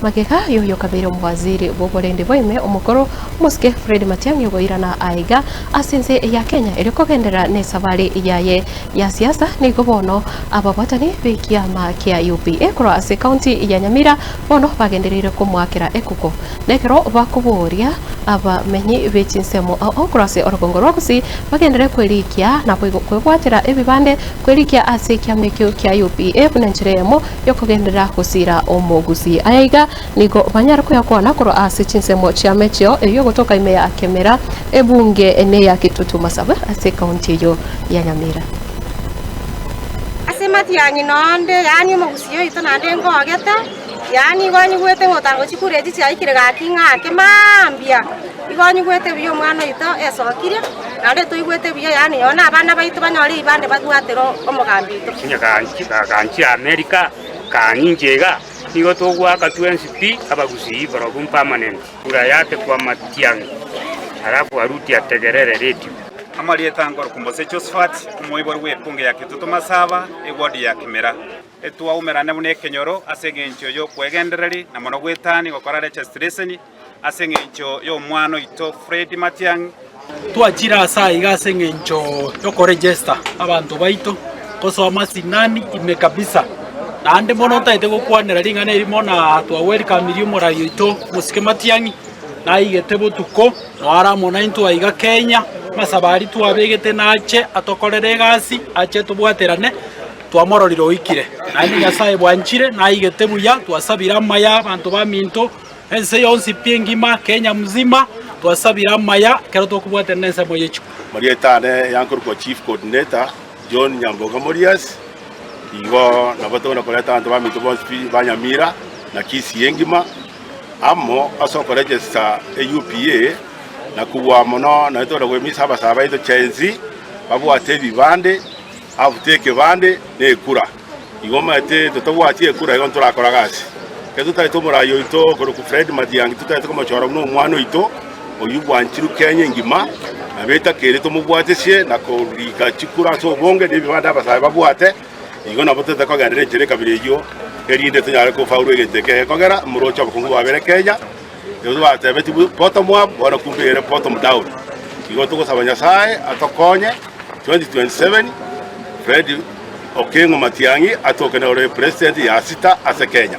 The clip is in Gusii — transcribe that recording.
Magega y'oyokabeire omowaziri bw'oborendi bwaime omokoro omosike Fred Matiang'i ogoirana aiga ase ense ya Kenya erio kogenderera nesabari yaye ya siasa nigo bono ababwatani b'ekiama kia UPA korwa ase ekaunti ya Nyamira bono bagendereire komoakera ekuko nekero bakoboria abamenyi be chinsemo ao ao korwa ase orogongo rwa Gusii bagenderere kwerikia naboigo kwebwatera ebibande kwerikia ase ekiama ekio kia UPA buna enchera eyemo yokogenderera gosiira omogusii. Aya iga nigo banyare koyakwana korwa ase chinsemo chi'amechio eyio egotoka ime ya Kemera, ebunge neya Kitutu Masaba ase ekaunti eyio ya Nyamira. Ase matiang'i nonde, yaani omogusii oito naende ngogete, yaani igo nyigwete ng'a otango chikura echi chiaikire gaki ng'ake mambia, igo nyigwete buya omwana oito esokirie, naende toigwete buya yaani nonye na abana baito banyore ebibande babwatere omogambi oito. Onye ganchire Amerika, kang'inche iga, nigo togoaka twensi pi abagusii barobwo permanent. Kura yake kwa Matiang'i, alafu arudi ategerere radio. Amarieta nkorokwa Mose Josephat, omoibori bw'epunge ya Kitutu Masaba, eward ya Kimera. Etwaumerane buna ekenyoro ase engencho y'okwegendereria na mono gwetani gokora registration ase engencho y'omwana oito Fred Matiang'i. Twachire ase aiga ase engencho y'okoregesta abanto baito, gosoa masinani ime kabisa. Naende mono ntagete gokwanera ring'ana eri mono twawelcomire omorai oito omosike Matiang'i, naigete botuko, noare amo naintwe aiga Kenya, amasabo aria twabegete nache atokorere egasi, ache tobwaterane, twamororire oikire. Naende Nyasaye bwanchire, naigete buya, twasabire amaya abanto baminto. Ense yonsi pi engima, Kenya mzima, twasabire amaya ekero tokobwatana nensemo ye chikura. Marieta ane yankorokwa Chief Coordinator John Nyamboga Morias, igo nabo togenda koreta abanto baminto bonsi pi ba Nyamira na Kisii engima amo ase okoregister e UPA na kobua mono naende togenda goimisa abasae baito Gen Z babwate ebibande after ekebande na ekura. Igo omanyete totobwati ekura igo ntorakora gasi. Ekero totagete omorai oito okorokwa Fred Matiang'i totagete komochora buna omwana oito oyio bwanchirwe Kenya engima, nabo etakeire tomobwatesie na korika chikura ase obonge na ebibanda abasae babwate, igo nabo totagete kogenderera enchera ekabira eyio erinde tonyare kofaulu egento eke gekogera moroche obokongu bwabere Kenya, nigo twatebetigwe bottom up bono kumbe ere bottom down. Igo togosaba Nyasaye atokonye 2027 Fred Okengo Matiang'i atoke nore president ya sita ase Kenya.